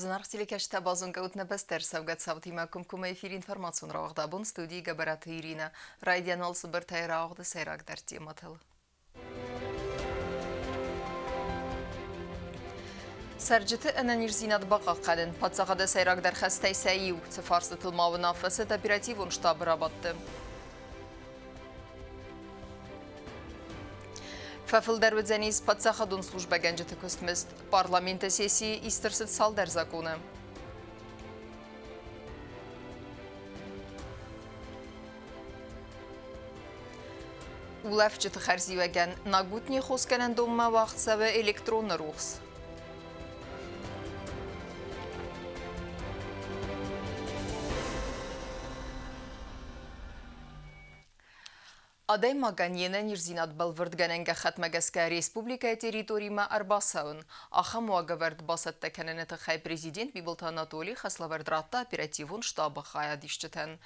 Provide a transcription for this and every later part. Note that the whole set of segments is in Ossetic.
Зынаргъ телекӕсджытӕ, базонгӕ ут нӕ бӕстӕ ӕрцӕугӕ цаутимӕ комкоммӕ эфир информацион рауагъд абон студийы Гӕбӕраты Иринӕ. Райдиан уал цыбыртӕй рауагъды сӕйрагдӕр темӕтыл. Цӕрджыты ӕнӕниздзинад бахъахъхъӕнын паддзахады сӕйрагдӕр хӕстӕй сӕ иу. Цы фарстытыл ма уынаффӕ цыд оперативон штабы рабадты. Фӕфылдӕр уыдзӕнис паддзахадон службӕгӕнджыты куыстмызд. Парламенты сессийы ист ӕрцыд цалдӕр законы. Улӕфджыты хӕрзиуӕгӕн Нагутни хосгӕнӕндонмӕ уагъд цӕуы электроны рухс. Адӕймагӕн йе нӕниздзинад бӕлвырдгӕнӕн гӕххӕтмӕ гӕсгӕ республикӕйы территоримӕ ӕрбацӕуын. Ахӕм уагӕвӕрд бацӕттӕ кӕныны тыххӕй президент Бибылты Анатоли хӕслӕвӕрд радта оперативон штабы хайадисджытӕн.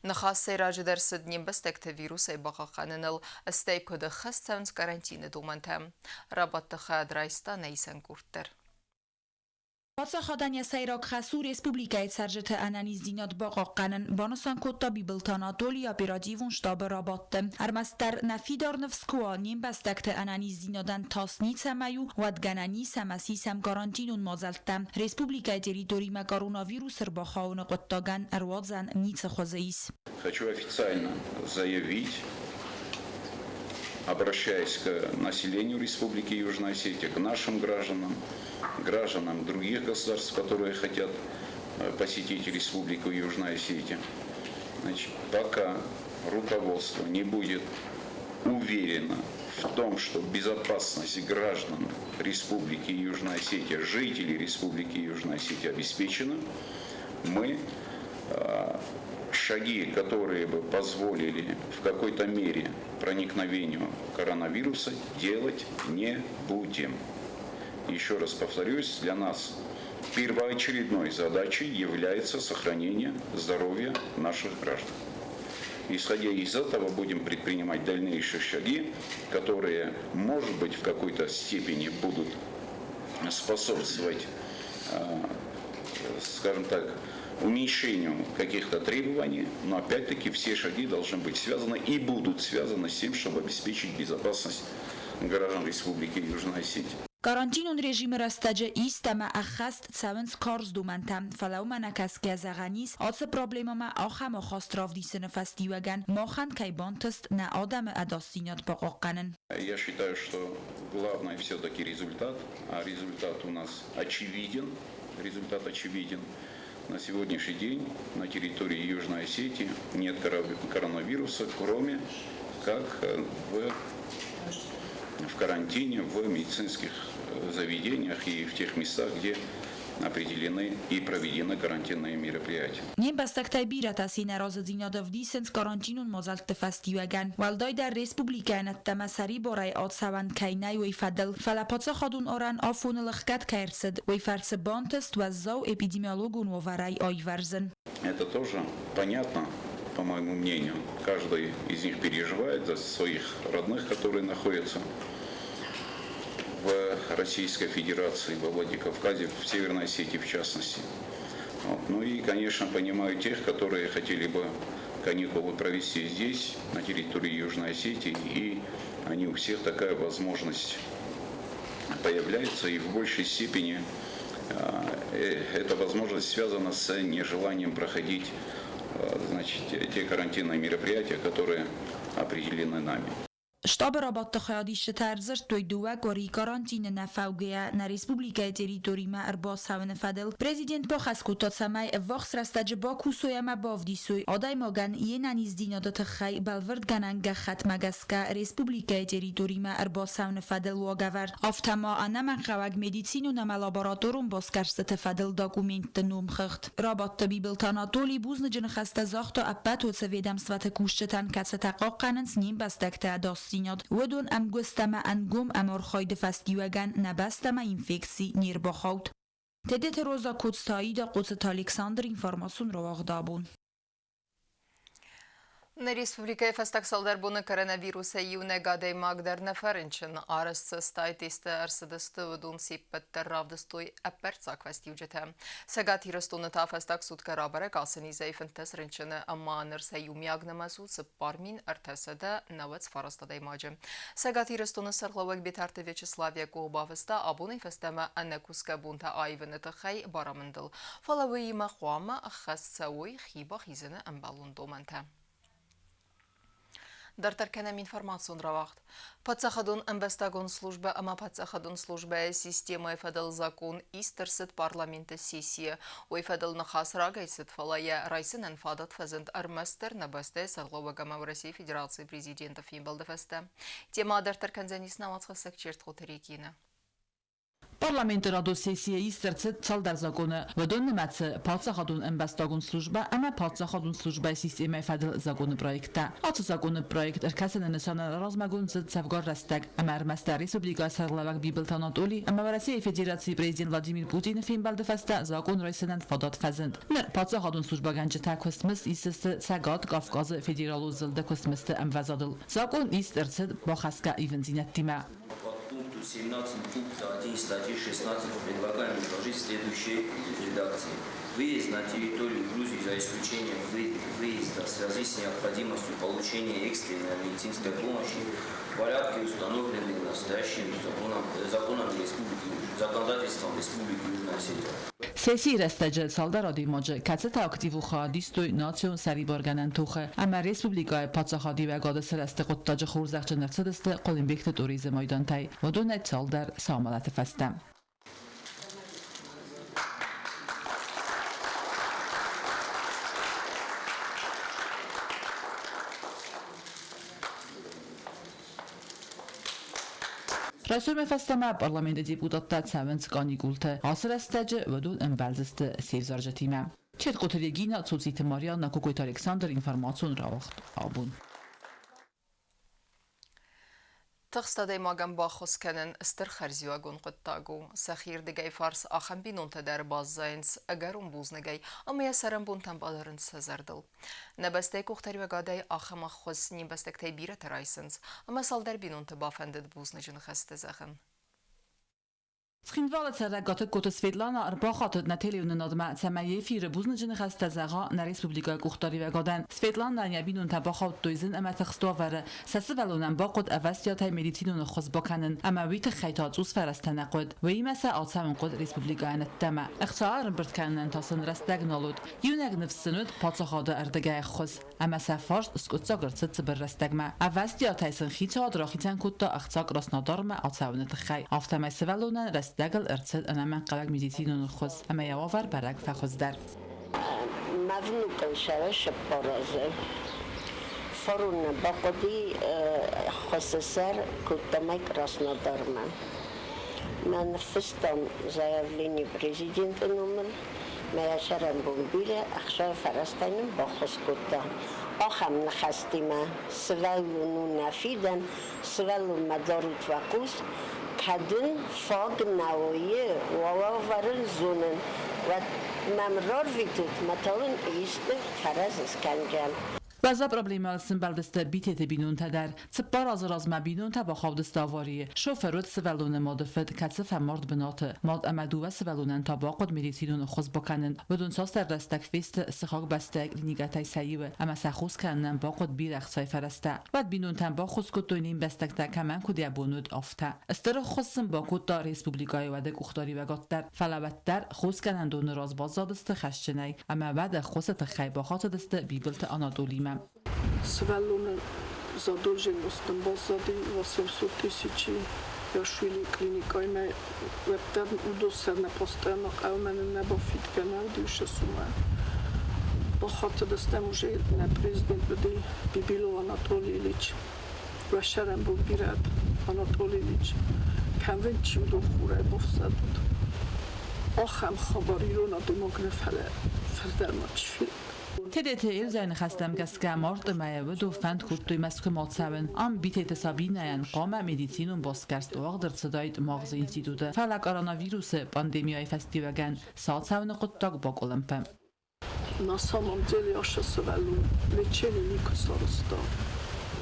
Ныхас сӕйраджыдӕр цыд не мбӕстӕгты вирусӕй бахъахъхъӕныныл, стӕй куыд ӕххӕст цӕуынц карантины домӕнтӕ. Рабадты хайад райста нӕ исӕн къорд дӕр. Паддзахадӕн йӕ сӕйраг хӕс у республикӕйы цӕрджыты ӕнӕниздзинад бахъахъхъӕнын, банысан кодта Бибылты Анатоли оперативон штабы рабадты. Ӕрмӕстдӕр нӕ фидар ныфс куы уа, не мбӕстӕгты ӕнӕниздзинадӕн тас ницӕмӕй у, уӕд гӕнӕн ис ӕмӕ сисӕм карантинон мадзӕлттӕ. Республикӕйы территоримӕ коронавирус ӕрбахауыны хъуыддагӕн ӕруадзӕн ницы хуызы ис. Хочу официально заявить, обращаясь к населению Республики Южная Осетия, к нашим гражданам, гражданам других государств, которые хотят посетить Республику Южная Осетия. Значит, пока руководство не будет уверено в том, что безопасность граждан Республики Южная Осетия, жителей Республики Южная Осетия обеспечена, мы шаги, которые бы позволили в какой-то мере проникновению коронавируса, делать не будем. Еще раз повторюсь, для нас первоочередной задачей является сохранение здоровья наших граждан. Исходя из этого, будем предпринимать дальнейшие шаги, которые, может быть, в какой-то степени будут способствовать, скажем так, уменьшению каких-то требований, но опять-таки все шаги должны быть связаны и будут связаны с тем, чтобы обеспечить безопасность граждан Республики Южная Осетия. Карантинон режимы рӕстӕджы ист ӕмӕ ӕххӕст цӕуынц карз домӕнтӕ, фӕлӕ уымӕ нӕ кӕсгӕ зӕгъӕн ис, ацы проблемӕмӕ ахӕм ахаст равдисыны фӕстиуӕгӕн махӕн кӕй бантыст нӕ адӕмы ӕдасдзинад бахъахъхъӕнын. Я считаю, что главное все-таки результат, а результат у нас очевиден, результат очевиден. На сегодняшний день на территории Южной Осетии нет коронавируса, кроме как в карантине, в медицинских заведениях и в тех местах, где определены и проведены карантинные мероприятия. Не мбӕстӕгтӕй бирӕтӕ се нӕразыдзинад ӕвдисынц карантинон мадзӕлтты фӕстиуӕгӕн, уӕлдайдӕр республикӕйӕн ӕддӕмӕ сӕрибарӕй ацӕуӕн кӕй нӕй, уый фӕдыл. Фӕлӕ паддзахадон арӕн афоныл ӕхгӕд кӕй ӕрцыд, уый фӕрцы бантыст уӕззау эпидемиологон уавӕрӕй аивӕрзын. Это тоже понятно, по моему мнению. Каждый из них переживает за своих родных, которые находятся в Российской Федерации, во Владикавказе, в Северной Осетии в частности. Вот. Ну и, конечно, понимаю тех, которые хотели бы каникулы провести здесь, на территории Южной Осетии, и они у всех такая возможность появляется, и в большей степени эта возможность связана с нежеланием проходить, значит, те карантинные мероприятия, которые определены нами. Штабы рабадты хайадисджытӕ ӕрдзырдтой дыууӕ къуыри карантины нӕ фӕугӕйӕ нӕ республикӕйы территоримӕ ӕрбацӕуыны фӕдыл. Президент бахӕс кодта, цӕмӕй ӕввахс рӕстӕджы бакусой ӕмӕ бавдисой, адӕймагӕн йе нӕниздзинады тыххӕй бӕлвырдгӕнӕн гӕххӕтмӕ гӕсгӕ республикӕйы территоримӕ ӕрбацӕуыны фӕдыл уагӕвӕрд, афтӕ ма ӕнӕмӕнгхъӕуӕг медицинон ӕмӕ лабораторон басгӕрстыты фӕдыл документты номхыгъд. Рабадты Бибылты Анатоли бузныджы ныхӕстӕ загъта ӕппӕт уыцы ведомствоты кусджытӕн, кӕцытӕ хъахъхъӕнынц не мбӕстӕгты ӕдасдзинад. Уыдон ӕмгуыст ӕмӕ ӕнгом ӕмархайды фӕстиуӕгӕн нӕ бӕстӕмӕ инфекци не рбахауд. Тедеты Роза Коцты Аида, Хъоцыты Александр, информацион рауагъд абон. Нӕ республикӕйы фӕстаг цалдӕр боны коронавирусӕй иунӕг адӕймаг дӕр нӕ фӕрынчын. Арӕзт цы 100 тесттӕ ӕрцыдысты, уыдон се ппӕт дӕр равдыстой ӕппӕрццаг фӕстиуджытӕ. Цӕгат Ирыстоны та фӕстаг суткӕ рабӕрӕг ацы низӕй 15 рынчыны ӕмӕ ныр сӕ иумиаг нымӕц у 4399 адӕймаджы. Цӕгат Ирыстоны сӕргълӕууӕг Бетарты Вячеслав йӕ къух бафыста абонӕй фӕстӕмӕ ӕнӕкусгӕ бонтӕ аивыны тыххӕй барамындыл. Фӕлӕ уыимӕ хъуамӕ ӕххӕст цӕуой хи бахизыны ӕмбӕлон домӕнтӕ. Дарддӕр кӕнӕм информацион рауагъд. Паддзахадон ӕмбӕстагон службӕ ӕмӕ паддзахадон службӕйы системӕйы фӕдыл закъон ист ӕрцыд парламенты сессийы. Уый фӕдыл ныхас рагӕй цыд, фӕлӕ йӕ райсынӕн фадат фӕзынд ӕрмӕстдӕр нӕ бӕстӕйы сӕргълӕууӕг ӕмӕ Уӕрӕсейы Федерацийы президенты фембӕлды фӕстӕ. Темӕ дарддӕр кӕндзӕнис нӕ уацхӕссӕг Чертхъоты Регинӕ. Парламенты радон сессийӕ ист ӕрцыд цалдӕр законы. Уыдон нымӕцы паддзахадон ӕмбӕстагон службӕ ӕмӕ паддзахадон службӕйы системӕйы фӕдыл законы проекттӕ. Ацы законы проект ӕркӕсыны нысанӕн размӕгонд цыд дзӕвгар рӕстӕг ӕмӕ ӕрмӕстдӕр республикӕйы сӕргълӕууӕг Бибылты Анатоли ӕмӕ Уӕрӕсейы Федерацийы президент Владимир Путины фембӕлды фӕстӕ закон райсынӕн фадат фӕзынд. Ныр паддзахадон службӕгӕнджытӕ куыстмызд исдзысты Цӕгат Кавказы федералон зылды куыстмыздты ӕмвӕзадыл. Закон ист ӕрцыд бахӕсгӕ ивындзинӕдтимӕ. Подпункту 17 пункта 1 статьи 16 предлагаем изложить следующей редакции. Выезд на территорию Грузии за исключением выезда в связи с необходимостью получения экстренной медицинской помощи в порядке, установленным настоящим законом, законом Республики, законодательством Республики Южная Осетия. Сессийы рӕстӕджы цалдӕр адӕймаджы, кӕцытӕ активон хайад истой национ сӕрибаргӕнӕн тохы ӕмӕ республикӕйы паддзахадиуӕгады сырӕзты хъуыддаджы хорзӕхджын ӕрцыдысты Хъуылымбегты туризмы майдантӕй, уыдонӕй цалдӕр сӕ амӕлӕты фӕстӕ. Райсомӕй фӕстӕмӕ парламенты депутаттӕ цӕуынц каникулты. Ацы рӕстӕджы уыдон ӕмбӕлдзысты се взарджытимӕ. Четкъоты Регина, Цоциты Марьяна, Кокойты Александр, информацион рауагъд абон. Тыхст адӕймагӕн баххуыс кӕнын стыр хӕрзиуӕгон хъуыддаг у. Сӕхирдыгӕй фарс ахӕм бинонтӕ дӕр баззайынц ӕгӕрон бузныгӕй ӕмӕ йӕ цӕрӕнбонтӕм бадарынц сӕ зӕрдыл. Нӕ бӕстӕйы къухдариуӕгадӕй ахӕм ӕххуыс не мбӕстӕгтӕй бирӕтӕ райсынц, ӕмӕ цалдӕр бинонты бафӕндыд бузныджы ныхӕстӕ зӕгъын. Цхинвалы цӕрӕг Гатыгкоты Светлана ӕрбахатыд нӕ телеуынынадмӕ, цӕмӕй эфиры бузныджы ныхӕстӕ зӕгъа нӕ республикӕйы къухдариуӕгадӕн. Светланӕйӕн йӕ бинонтӕ бахаудтой зын ӕмӕ тыхст уавӕры. Сӕ сывӕллонӕн бахъуыд ӕвӕстиатӕй медицинон ӕххуыс бакӕнын, ӕмӕ уый тыххӕй та цъус фӕрӕзтӕ нӕ хъуыд. Уыимӕ сӕ ацӕуын хъуыд республикӕйӕн ӕддӕмӕ. Ӕхца ӕрӕмбырд кӕнынӕн та сын рӕстӕг нал уыд. Иунӕг ныфс сын уыд паддзахады ӕрдыгӕй ӕххуыс, ӕмӕ сӕ фарст скъуыддзаг ӕрцыд цыбыр рӕстӕгмӕ. Ӕвӕстиатӕй сын хицауад рахицӕн кодта ӕхца Краснодармӕ ацӕуыны тыххӕй. Афтӕмӕй сывӕллонӕн рӕстӕгыл ӕрцыд ӕнӕмӕнгхъӕуӕг медицинон ӕххуыс, ӕмӕ йӕ уавӕр бӕрӕг фӕхуыздӕр. Мӕ внукӕн сӕрӕсыппар азы. Фарон бахъуыди ӕххуысы сӕр кодтамӕй Краснодармӕ. Мӕ ныффыстам заявлени президенты номыл. Мӕ сӕрӕнбон бирӕ ӕхсӕв фӕрӕзтӕй нын баххуыс кодта. Ахӕм ныхӕстимӕ сывӕллон у нӕ фидӕн, сывӕллонмӕ дарут уӕ хъус, кӕд ын фаг нӕ уайы, уавӕрын зонын, уӕд мӕм рарвитут, мӕ та уын исты фӕрӕз скӕндзӕн. Уӕззау проблемӕйыл сӕмбӕлдысты Битеты бинонтӕ дӕр. 4 азы размӕ бинонтӕ бахаудысты аварийы. Шофыр уыд сывӕллоны мады фыд, кӕцы фӕмард бынаты. Мад ӕмӕ дыууӕ сывӕллонӕн та бахъуыд медицинон ӕххуыс бакӕнын. Уыдон цасдӕр рӕстӕг фесты сыхаг бӕстӕйы клиникӕтӕй сӕ иуы, ӕмӕ сӕ хос кӕнынӕн бахъуыд бирӕ ӕхцайы фӕрӕзтӕ. Уӕд бинонтӕн баххуыс кодтой не мбӕстӕгтӕ, кӕмӕн куыд йӕ бон уыд, афтӕ. Стыр ӕххуыс сын бакодта республикӕйы уӕды къухдариуӕгад дӕр, фӕлӕ уӕддӕр хосгӕнӕндоны раз баззадысты хӕсджынӕй ӕмӕ уӕд ӕххуысы тыххӕй бахатыдысты Бибылты Анатолимӕ. Сывӕллоны задолженностӕн баззади 800 тысячи Яшвили клиникӕмӕ уӕддӕр уыдон нӕ постоянно хъӕумӕ нӕ бафидгӕ нӕ уыди суммӕ. Бахатыдыстӕм уже нӕ президент уыди Бибилов Анатолий Ильич. Уӕ бирӕт Анатолий Ильич. Кӕмвен чи уыдон хурӕй бафсӕдут. Ахӕм хабар ирон адӕймаг нӕ фӕлӕ фылдӕр ма чи федта. Тедеты Эльзӕйы ныхӕстӕм гӕсгӕ марты мӕйы уыдон фӕнд кодтой Мӕскуымӕ ацӕуын. Ам Битеты Сабинӕйӕн хъуамӕ медицинон басгӕрст уагъд ӕрцыдаид магъзы институты. Фӕлӕ коронавирусы пандемияйы фӕстиуӕгӕн сӕ ацӕуыны хъуыддаг бакъуылымпы. На самом деле аша сывӕллон лечение никуы сарӕзта.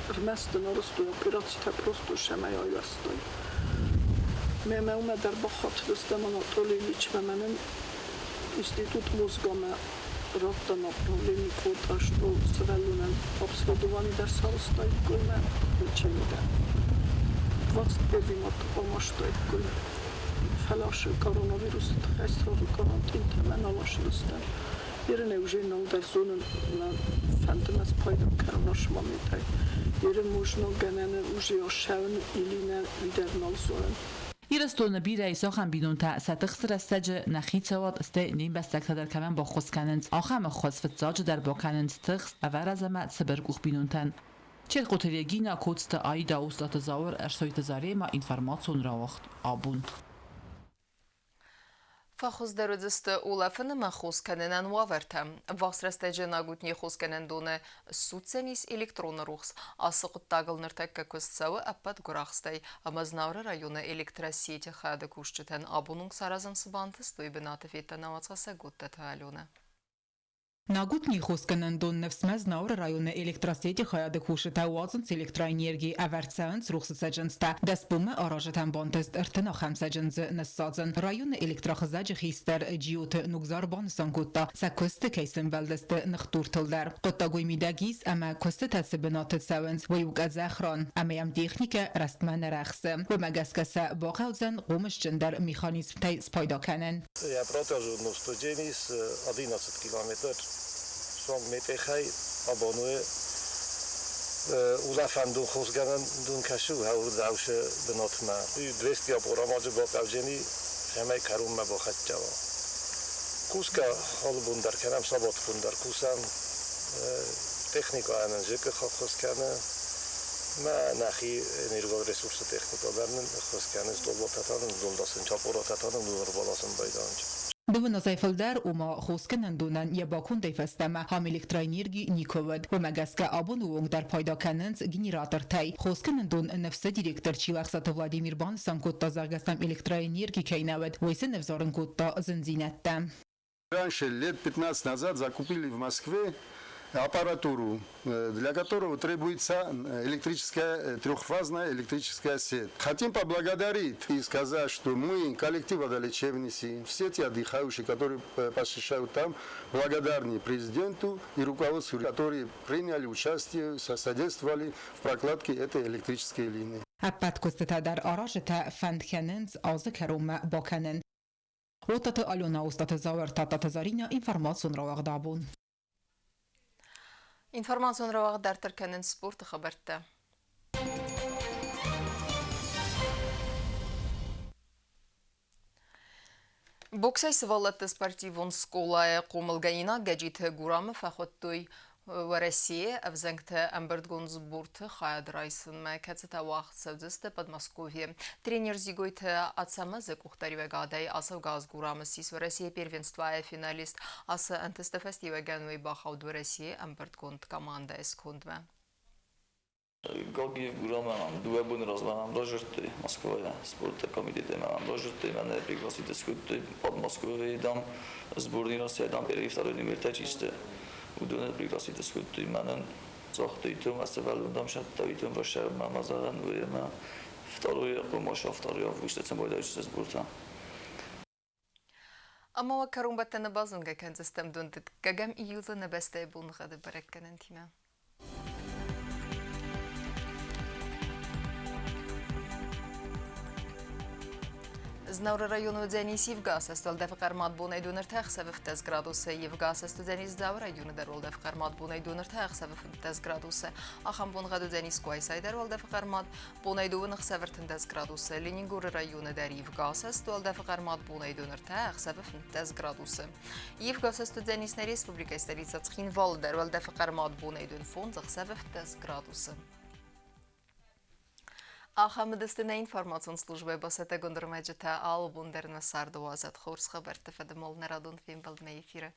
Ӕрмӕст ын арӕзтой операцитӕ, просто сӕмӕй айуӕрстой. Мӕ уымӕ дӕр бахатыдыстӕм Анатолий Ильичмӕ, мӕнӕн институт мозгамӕ радта направление кодта, что сывӕллонӕн обследование дӕр сарӕзтаиккой мӕ лечение дӕр. 21 марты амастаиккой. Фӕлӕ коронавирусы тыххӕй сразу карантинтӕ мӕ нал ацыдыстӕм. Ерын уже нал дӕр зонын, мӕ фӕнды мӕ спайда кӕнын ашы моментӕй. Ерын можно гӕнӕны уже ссӕуын или нӕ, уый дӕр нал зонын. Ирыстоны бирӕ ис ахӕм бинонтӕ, сӕ тыхсты рӕстӕджы нӕ хицауад, стӕй не мбӕстӕгтӕ дӕр кӕмӕн баххуыс кӕнынц, ахӕм ӕххуыс фыццаджыдӕр бакӕнынц тыхст, ӕвӕрӕз ӕмӕ цыбыркъух бинонтӕн. Черкъоты Регина, Коцты Аида, Устаты Зауыр, Ӕрсойты Заремӕ, информацион рауагъд «Абон». Фӕхуыздӕр уыдзысты улӕфын ӕмӕ хос кӕнынӕн уавӕртӕ. Ӕввахс рӕстӕджы Нагутнийы хосгӕнӕндоны ссудздзӕнис электроны рухс. Ацы хъуыддагыл ныртӕккӕ куыст цӕуы ӕппӕт гуырахстӕй ӕмӕ Знауыры районы электросети хайады кусджытӕн абон онг саразын цы бантыст, уый бынаты федта науӕдзхӕссӕг Гуттаты Аленӕ. Нагутни хосгӕнӕндон ныфсмӕ Знауыры районы электросети хайады кусджытӕ уадзынц электроэнерги, ӕвӕрд цӕуынц рухсы цӕджындзтӕ. Дӕсбонмӕ аразджытӕн бантыст ӕртын ахӕм цӕджындзы ныссадзын. Районы электрохызӕджы хистӕр Джиоты Нугзар банысан кодта, сӕ куысты кӕй сӕмбӕлдысты ныхдуртыл дӕр. Хъуыддаг уый мидӕг ис, ӕмӕ куыстытӕ цы бынаты цӕуынц, уый у къӕдзӕхран, ӕмӕ йӕм техникӕ рӕстмӕ нӕ рӕхсы. Уымӕ гӕсгӕ сӕ бахъӕудзӕн хъомысджындӕр механизмтӕй спайда кӕнын. Я протяженность уыдзӕнис 11 километр. Суанг Метъехӕй абоны улӕфӕндон хосгӕнӕн дон кӕсы уӕлдӕфсы бынатмӕ. 200 аппарамаджы бахъӕудзӕни, цӕмӕй кӕронмӕ бахӕццӕ уа. Кусгӕ алы бон дӕр кӕнӕм, сабаты бон дӕр кусӕм. Техникӕ ӕнӕнзыкы хаххуыс кӕны. Мӕ нӕхи энергоресурсы техникӕ дӕр нын ӕххуыс кӕны, стъолбатӕ та нын донласӕн, чапоратӕ та нын дон ӕрбаласын байдайынц. Дыууын азӕй фылдӕр, ома хосгӕнӕндонӕн йӕ бакондӕй фӕстӕмӕ ам электроэнерги никуы уыд. Уымӕ гӕсгӕ абоны онг дӕр пайда кӕнынц генератортӕй. Хосгӕнӕндон ныфсы директор Чилӕхсаты Владимир банысан кодта, зӕгъгӕ сӕм электроэнерги кӕй нӕ уыд, уый сын ӕвзарын кодта зындзинӕдтӕ. Раньше, лет 15 назад, закупили в Москве аппаратуру, для которого требуется электрическая, трехфазная электрическая сеть. Хотим поблагодарить и сказать, что мы, коллектив водолечебницы, все те отдыхающие, которые посещают там, благодарны президенту и руководству, которые приняли участие, содействовали в прокладке этой электрической линии. Ӕппӕт куыстытӕ дӕр аразджытӕ фӕнд кӕнынц азы кӕронмӕ бакӕнын. Оттаты Алена, Остаты Зауыр, Тадтаты Заринӕ, информацион рауагъд абон. Информацион рауагъд дарддӕр кӕнынц спорты хабӕрттӕ. Боксӕй сывӕллӕтты спортивон скъолайы хъомылгӕнинаг Гӕджиты Гурамы фӕхуыдтой Уӕрӕсейы ӕвзӕнгты ӕмбырдгонд сборты хайад райсынмӕ, кӕцытӕ уагъд цӕудзысты Подмосковье. Тренер Зигойты Ацӕмӕзы къухдариуӕгадӕй ацӕугӕ аз Гурамы ссис Уӕрӕсейы первенствойы финалист. Ацы ӕнтысты фӕстиуӕгӕн уый бахауд Уӕрӕсейы ӕмбырдгонд командӕйы скондмӕ. Гагиев Гурамӕ дыууӕ боны размӕ мӕм разырдтой Москвайӕ, спорты комитетӕй мӕм разырдтой, мӕнӕ пригласить скодтой Подмосковье, дам, сборной России, дам, первый, второй номертӕ чи сты, уыдоны пригласить скодтой мӕнӕн. Загътой, том сывӕллон, дам, сӕттӕ, том расширмӕ ма зӕгъӕн, ӕмӕ второй хъуымаша, второй августы цӕм байдайдзысты сбортӕ. Ӕмӕ уӕ кӕронбӕттӕны базонгӕ кӕндзыстӕм дыккӕгӕм июлы нӕ бӕстӕйы боныгъӕды бӕрӕггӕнӕнтимӕ. Знауыры районы уыдзӕнис ивгӕ асӕст уӕлдӕфы хъӕрмад бонӕй дон ӕртӕ ӕхсӕвы 15 градусы, ивгӕ асӕст уыдзӕнис Дзауы районы дӕр уӕлдӕфы хъӕрмад бонӕй дон ӕртӕ ӕхсӕвы 15 градусы. Ахӕм боныгъӕд уыдзӕнис Къуайсайы дӕр уӕлдӕфы хъӕрмад бонӕй дыууын ӕхсӕвы 13 градусы, Ленингоры районы дӕр ивгӕ асӕст уӕлдӕфы хъӕрмад бонӕй дон ӕртӕ ӕхсӕвы 15 градусы. Ивгӕ асӕст уыдзӕнис нӕ республикӕйы столицӕ Цхинвалы дӕр уӕлдӕфы хъӕрмад бонӕй дон 5 ӕхсӕвы 15 градусы. Ахӕм уыдысты нӕ информацион службӕйы бацӕттӕгонд ӕрмӕджытӕ. Алы бон дӕр нӕ царды уадзӕд хорз хабӕртты фӕдыл нӕ радон фембӕлдмӕ эфиры.